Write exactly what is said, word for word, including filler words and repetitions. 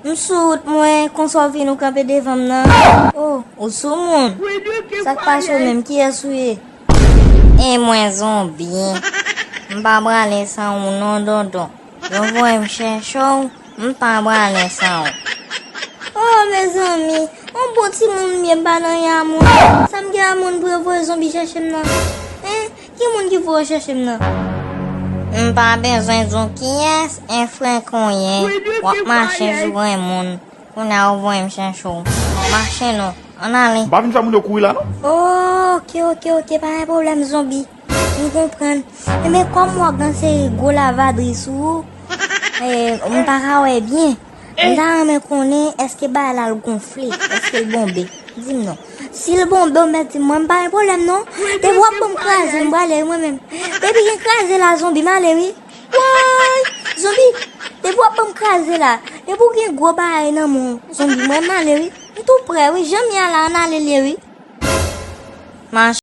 M sou wout mwen, konsa w vin ou kanpe devan m nan. Oh, ou sou moun. Sa k pase w menm? Kiyès ou ye? E mwen zonbi. M pa prale san ou non, Dondon. Yo voye m chèche w, m pa prale san ou. Oh, mezanmi, yon bon timoun m ye, m pa nan anyen a moun. Sa m gen a moun pou yo voye zonbi chèche m nan? Hein? Ki moun ki voye w chèche m nan? M pa bezwen di w kiyès, en frenk ou ye. W ap mache sou grenn moun. Kounye a ou voye m chèche w. Mache non. Ann ale. M pa vin fè moun yo kouri la non. Oh, ok, ok, ok, pa gen pwoblèm, zonbi. M konprann. Enben, kòm w ap nan seri gwo lavadri sou ou, eh, m pa ka wè byen. M ta renmen konnen èske bagay la l gonfle, èske l bonbe. Di m non. Si l bonbe, w mèt di m, mwen m pa gen pwoblèm non. Depi w ap ban m kraze, m prale wi mwen menm. Depi gen kraze la, zonbi, m ale wi. Woy! Zonbi, depi w ap ban m kraze la, depi w gen gwo bagay nan men w, zonbi, mwen m ale wi. M tou prè wi, jan m ye a la, ann ale l ye wi. Mache.